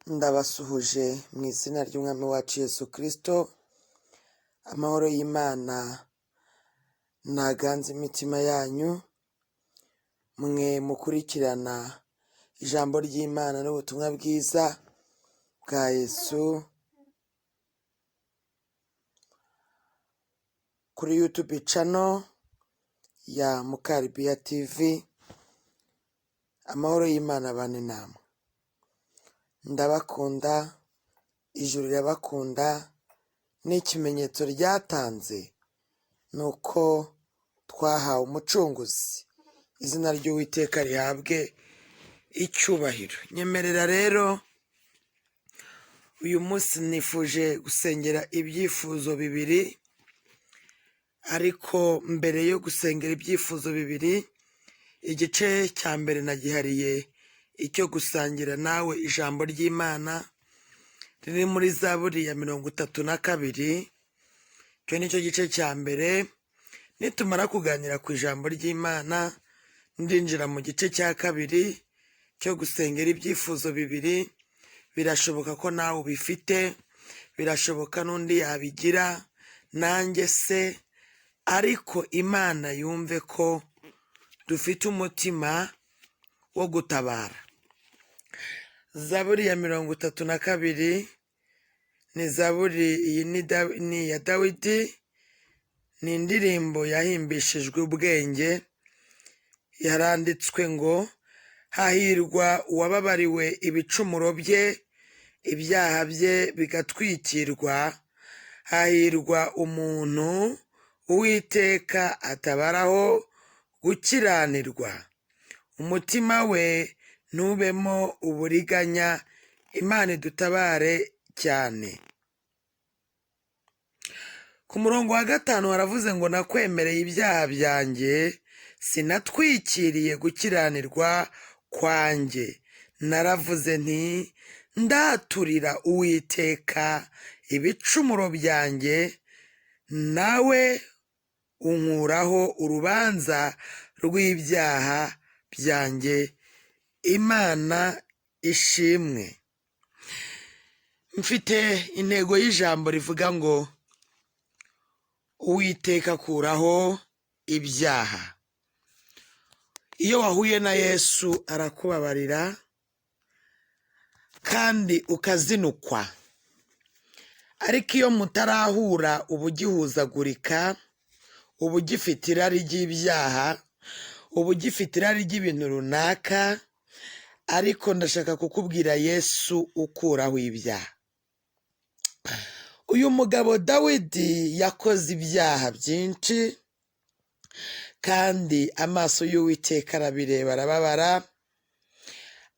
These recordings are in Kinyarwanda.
Ndabasuhuje mu izina ry'Umwami wacu Yesu Kristo, amahoro y'Imana ntaganze imitima yanyu, mwe mukurikirana ijambo ry'Imana n'ubutumwa bwiza bwa Yesu kuri YouTube channel ya Mukaribiya TV, amahoro y'Imana abane namwe. Ndabakunda, ijuru rirabakunda, n'ikimenyetso ryatanze ni uko twahawe umucunguzi. Izina ry'Uwiteka rihabwe icyubahiro. Nyemerera rero uyu munsi nifuje gusengera ibyifuzo bibiri, ariko mbere yo gusengera ibyifuzo bibiri, igice cya mbere nagihariye icyo gusangira nawe ijambo ry'Imana riri muri Zaburi ya 32, icyo ni cyo gice cya mbere. Nitumara kuganira ku ijambo ry'Imana, ndinjira mu gice cya kabiri cyo gusengera ibyifuzo bibiri. Birashoboka ko nawe ubifite, birashoboka n'undi yabigira, nanjye se, ariko Imana yumve ko dufite umutima wo gutabara. Zaburi ya 32 ni zaburi iyi ni iya Dawidi, ni indirimbo yahimbishijwe ubwenge, yaranditswe ngo: hahirwa uwababariwe ibicumuro bye, ibyaha bye bigatwikirwa, hahirwa umuntu Uwiteka atabaraho gukiranirwa, umutima we ntubemo uburiganya. Imana idutabare cyane. Ku murongo wa 5 haravuze ngo: nakwemereye ibyaha byanjye, sinatwikiriye gukiranirwa kwanjye, naravuze nti ndaturira Uwiteka ibicumuro byanjye, nawe unkuraho urubanza rw'ibyaha byanjye. Imana ishimwe. Mfite intego y'ijambo rivuga ngo Uwiteka akuraho ibyaha. Iyo wahuye na Yesu arakubabarira kandi ukazinukwa, ariko iyo mutarahura uba ugihuzagurika, uba ugifite irari ry'ibyaha, uba ugifite irari ry'ibintu runaka, ariko ndashaka kukubwira Yesu ukuraho ibyaha. Uyu mugabo Dawidi yakoze ibyaha byinshi, kandi amaso y'Uwiteka arabireba arababara,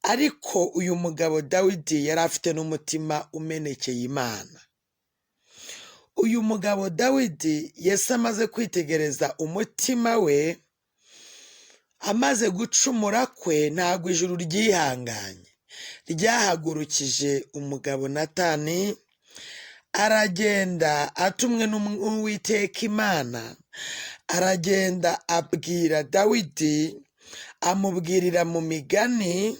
ariko uyu mugabo Dawidi yari afite n'umutima umenekeye Imana. Uyu mugabo Dawidi, Yesu amaze kwitegereza umutima we, amaze gucumura kwe, ntabwo ijuru ryihanganye, ryahagurukije umugabo Natani, aragenda atumwe n'Uwiteka Imana, aragenda abwira Dawidi, amubwirira mu migani,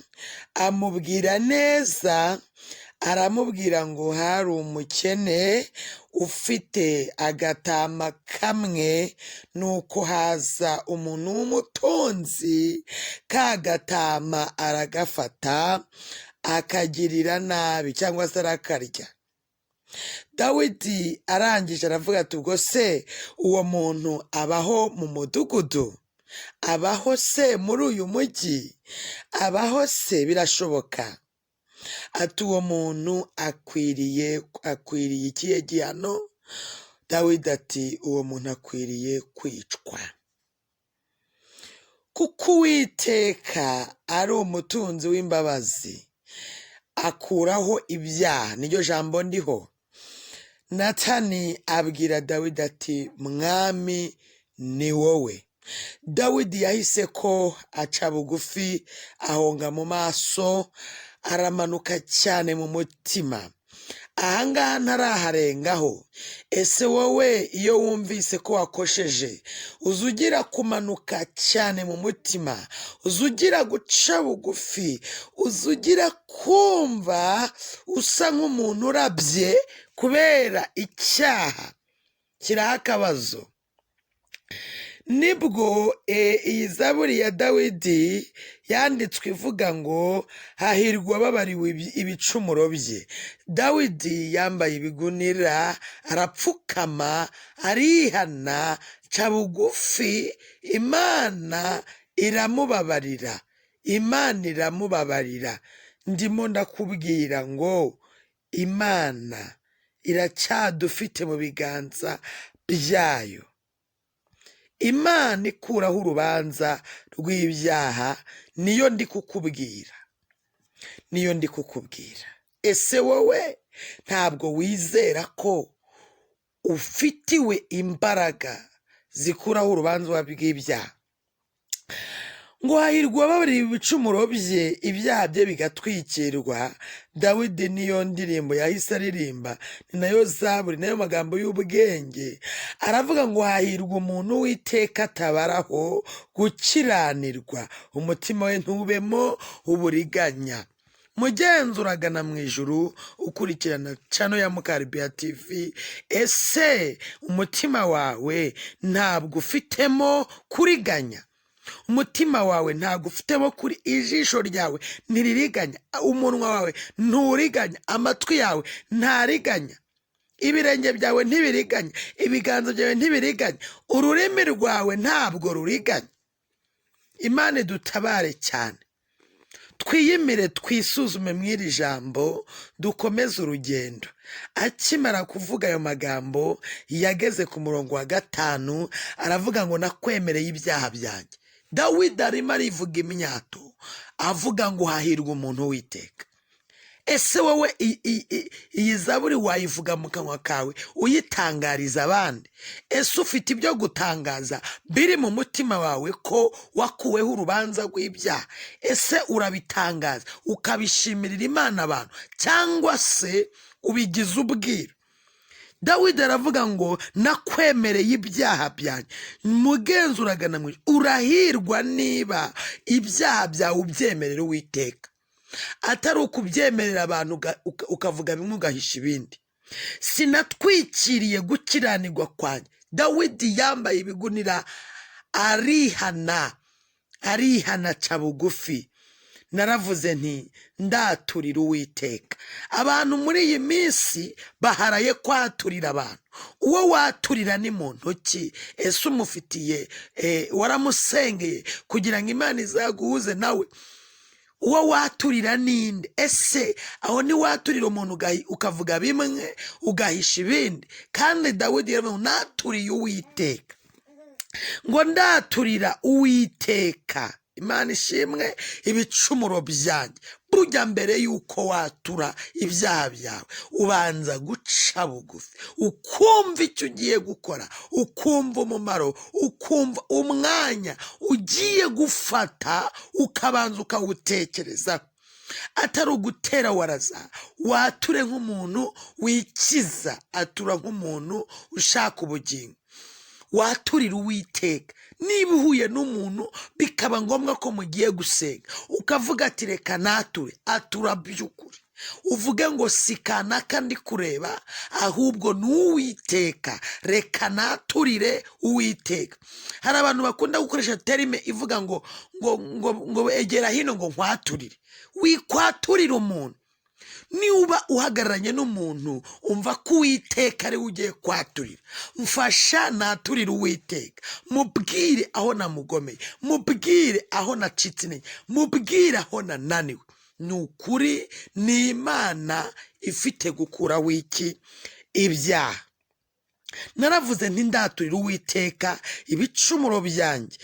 amubwira neza, aramubwira ngo hari umukene ufite agatama kamwe, nuko haza umuntu w'umutunzi, ka gatama aragafata akagirira nabi cyangwa se arakarya. Dawidi arangije aravuga ati ubwo se uwo muntu abaho mu mudugudu? Abaho se muri uyu mujyi? Abaho se? Birashoboka. Ati uwo muntu akwiriye ikihe gihano? Dawidi ati uwo muntu akwiriye kwicwa. Kuko Uwiteka ari umutunzi w'imbabazi, akuraho ibyaha. Niryo jambo ndiho. Natani abwira Dawidi ati mwami ni wowe. Dawidi yahise ko aca bugufi, ahonga mu maso, aramanuka cyane mu mutima. Ahangaha ntaraharengaho. Ese wowe iyo wumvise ko wakosheje, uza ugira kumanuka cyane mu mutima, uza ugira guca bugufi, uza ugira kumva usa nk'umuntu urabye kubera icyaha? Kiraho akabazo. Nibwo iyi zaburi ya Dawidi yanditswe ivuga ngo hahirwa ababariwe ibicumuro bye. Dawidi yambaye ibigunira, arapfukama, arihana, ca bugufi, Imana iramubabarira, Imana iramubabarira. Ndimo ndakubwira ngo Imana iracyadufite mu biganza byayo. Imana ikuraho urubanza rw'ibyaha, niyo ndi kukubwira, niyo ndi kukubwira. Ese wowe ntabwo wizera ko ufitiwe imbaraga zikuraho urubanza rw'ibyaha? Ngo hahirwa ababariwe ibicumuro bye, ibyaha bye bigatwikirwa. Dawidi niyo ndirimbo yahise aririmba, ni nayo zaburi, nayo magambo y'ubwenge. Aravuga ngo hahirwa umuntu w'iteka atabaraho gukiranirwa, umutima we ntubemo uburiganya. Mugenzi uragana mu ijuru, ukurikirana channel ya Mukaribiya TV, ese umutima wawe ntabwo ufitemo kuriganya? Umutima wawe ntabwo ufitemo kuri, ijisho ryawe ntiririganya, umunwa wawe nturiganya, amatwi yawe ntariganya, ibirenge byawe ntibiriganya, ibiganza byawe ntibiriganya, ururimi rwawe ntabwo ruriganya. Imana idutabare cyane, twiyimire, twisuzume mu iri jambo, dukomeze urugendo. Akimara kuvuga ayo magambo, yageze ku murongo wa 5, aravuga ngo nakwemereye ibyaha byanjye. Dawidi arimo arivuga imyato, avuga ngo hahirwa umuntu witeka. Ese wowe iyi zaburi wayivuga mu kanwa kawe uyitangariza abandi? Ese ufite ibyo gutangaza biri mu mutima wawe ko wakuweho urubanza rw'ibyaha? Ese urabitangaza ukabishimirira Imana abantu, cyangwa se ubigize ubwiru? Dawidi aravuga ngo nakwemereye ibyaha byanjye. Mugenzi uragana mu ijuru, urahirwa niba ibyaha byawe ubyemerera Uwiteka, atari ukubyemerera abantu ukavuga bimwe ugahisha ibindi. Sinatwikiriye gukiranirwa kwanjye. Dawidi yambaye ibigunira, arihana, arihana, aca bugufi. Naravuze nti ndaturira Uwiteka. Abantu muri iyi minsi baharaye kwaturira abantu. Uwo waturira ni muntu ki? Ese umufitiye, waramusengeye kugira ngo Imana izaguhuze nawe? Uwo waturira ninde? Ese aho ntiwaturira umuntu ukavuga bimwe ugahisha ibindi? Kandi Dawidi yaravuze ngo naturiye Uwiteka, ngo ndaturira Uwiteka, Imana ishimwe, ibicumuro byanjye. Burya mbere y'uko watura ibyaha byawe, ubanza guca bugufi, ukumva icyo ugiye gukora, ukumva umumaro, ukumva umwanya ugiye gufata, ukabanza ukawutekerezaho, atari ugutera waraza. Wature nk'umuntu wikiza, atura nk'umuntu ushaka ubugingo. Waturira Uwiteka. Niba uhuye n'umuntu bikaba ngombwa ko mugiye gusenga, ukavuga ati reka nature, atura by'ukuri, uvuge ngo si kanaka ndi kureba, ahubwo ni Uwiteka, reka naturire Uwiteka. Hari abantu bakunda gukoresha terme ivuga ngo ngo ngo ngo egera hino ngo nkwaturire. Wikwaturira umuntu. Niba uhagararanye n'umuntu, umva ko Uwiteka ariwe ugiye kwaturira. Mfasha naturire Uwiteka, mubwire aho namugomeye, mubwire aho nacitse intege, mubwire aho nananiwe. Ni ukuri ni Imana ifite gukuraho iki? Ibyaha. Naravuze nti ndaturira Uwiteka ibicumuro byanjye,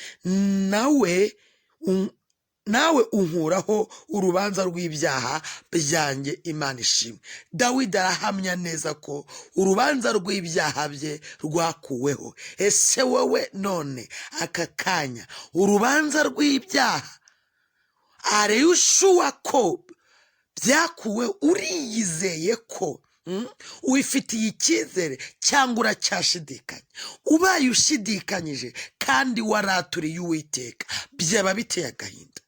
nawe unkuraho urubanza rw'ibyaha byanjye. Imana ishimwe. Dawidi arahamya neza ko urubanza rw'ibyaha bye rwakuweho. Ese wowe none aka kanya urubanza rw'ibyaha, are you sure ko Byakuwe, uriyizeye ko wifitiye icyizere cyangwa uracyashidikanya? Ubaye ushidikanyije kandi waraturiye Uwiteka, byaba biteye agahinda.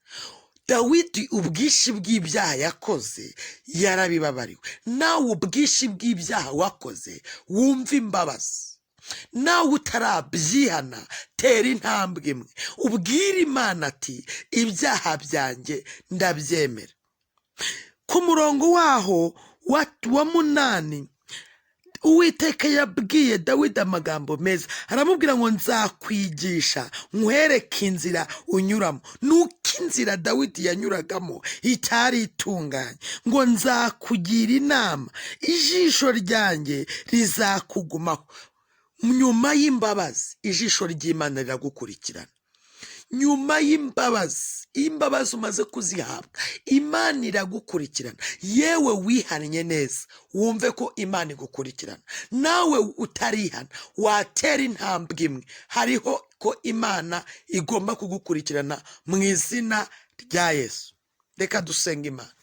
Dawidi ubwinshi bw'ibyaha yakoze yarabibabariwe. Nawe ubwinshi bw'ibyaha wakoze, wumva imbabazi. Nawe utarabyihana, tera intambwe imwe, ubwire Imana ati: "Ibyaha byanjye ndabyemera." Ku murongo waho wa 8, Uwiteka yabwiye Dawidi amagambo meza, aramubwira ngo: "Nzakwigisha, nkwereke inzira unyuramo." Nuko inzira Dawidi yanyuragamo itari itunganye. Ngo: "Nzakugira inama, ijisho ryanjye rizakugumaho." Nyuma y'imbabazi, ijisho ry'Imana riragukurikirana. Nyuma y'imbabazi, iyo imbabazi umaze kuzihabwa, Imana iragukurikirana. Yewe wihannye neza, wumve ko Imana igukurikirana. Nawe utarihana, watera intambwe imwe, hariho ko Imana igomba kugukurikirana mu izina rya Yesu. Reka dusenga Imana,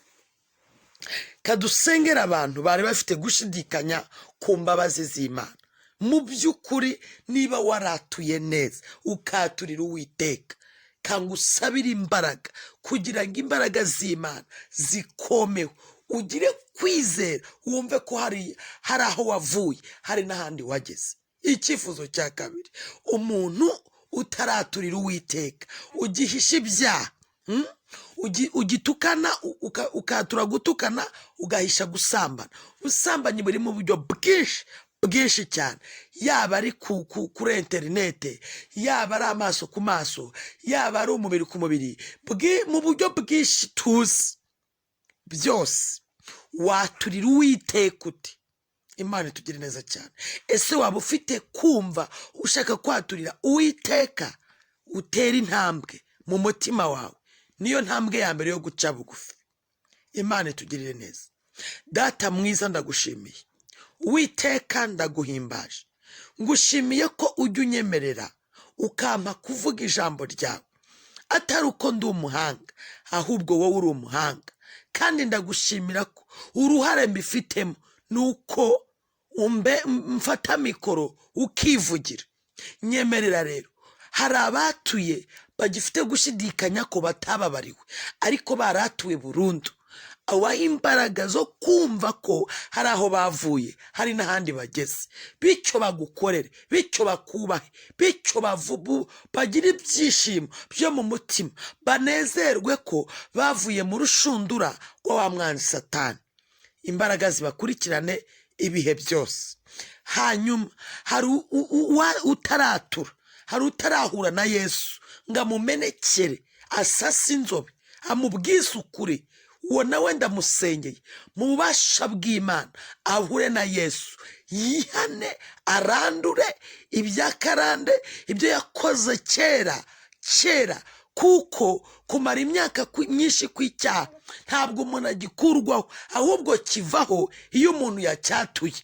kadusengera abantu bari bafite gushidikanya ku mbabazi z'Imana. Mu by'ukuri, niba waratuye neza, ukaturira Uwiteka, kanga usabire imbaraga kugira ngo imbaraga z'Imana zikomeho, ugire kwizera, wumve ko hari aho wavuye, hari n'ahandi wageze. Icyifuzo cya kabiri, umuntu utaraturira Uwiteka, ugihisha ibyaha, ugitukana, ukatura gutukana, ugahisha gusambana. Ubusambanyi buri mu buryo bwinshi bwinshi cyane, yaba ari kuri interinete, yaba ari amaso ku maso, yaba ari umubiri ku mubiri, mu buryo bwinshi tuzi byose. Waturira Uwiteka uti: "Imana itugire neza cyane." Ese waba ufite kumva ushaka kwaturira Uwiteka? Utera intambwe mu mutima wawe, niyo ntambwe ya mbere yo guca bugufi. Imana itugirire neza. Data mwiza, ndagushimiye. Uwiteka, ndaguhimbaje, ngushimiye ko ujya unyemerera ukampa kuvuga ijambo ryawe, atari uko ndi umuhanga, ahubwo wowe uri umuhanga. Kandi ndagushimira ko uruhare mbifitemo ni uko umbe mfata mikoro ukivugira. Nyemerera rero, hari abatuye bagifite gushidikanya ko batababariwe, ariko baratuwe burundu. Abaha imbaraga zo kumva ko hari aho bavuye, hari n'ahandi bageze, bityo bagukorere, bityo bakubahe, bityo bagire ibyishimo byo mu mutima, banezerwe ko bavuye mu rushundura rwa wa mwanzi Satani. Imbaraga zibakurikirane ibihe byose. Hanyuma hari utaratura, hari utarahura na Yesu ngo amumenekere, asase inzobe, amubwize ukuri. Uwo nawe ndamusengeye, mu bubasha bw'Imana ahure na Yesu, yihane, arandure ibyakarande, ibyo yakoze kera kera, kuko kumara imyaka myinshi kw'icyaha ntabwo umuntu agikurwaho, ahubwo kivaho iyo umuntu yacyatuye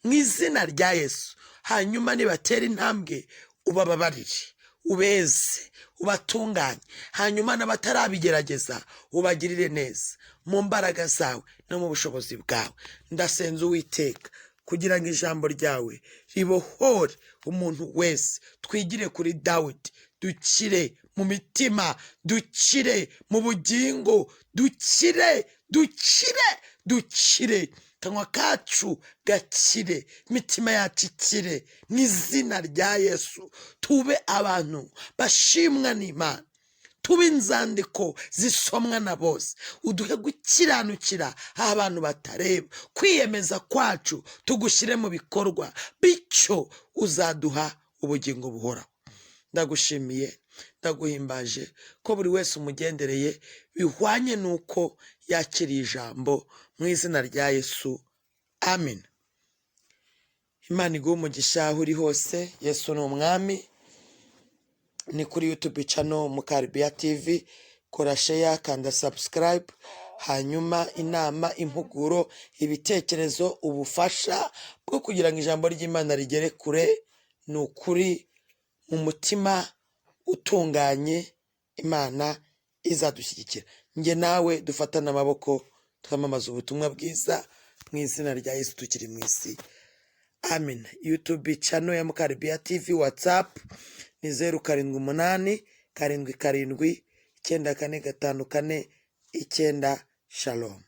mu izina rya Yesu. Hanyuma nibatera intambwe, ubababarire, ubeze, ubatunganye. Hanyuma n'abatarabigerageza, ubagirire neza mu mbaraga zawe no mu bushobozi bwawe. Ndasenze Uwiteka kugira ngo ijambo ryawe ribohore umuntu wese. Twigire kuri Dawidi, dukire mu mitima, dukire mu bugingo, dukire, dukire, dukire, akanwa kacu gakire, imitima yacu ikire, mu izina rya Yesu. Tube abantu bashimwa n'Imana, tube inzandiko zisomwa na bose. Uduhe gukiranukira aho abantu batareba, kwiyemeza kwacu tugushyire mu bikorwa, bityo uzaduha ubugingo buhoraho. Ndagushimiye, ndaguhimbaje ko buri wese umugendereye bihwanye n'uko yakiriye ijambo, mu izina rya Yesu, amen. Imana iguhe umugisha aho uri hose. Yesu ni Umwami. Ni kuri YouTube channel Mukaribiya TV. Kora share, kanda subscribe. Hanyuma inama, impuguro, ibitekerezo, ubufasha bwo kugira ngo ijambo ry'Imana rigere kure, ni ukuri mu mutima utunganye, Imana izadushyigikira. Njye nawe dufatane amaboko. Twamamaza ubutumwa bwiza mu izina rya Yesu tukiri mu isi. Amen. YouTube channel ya Mukaribiya TV, WhatsApp ni 0787794549. Shalom.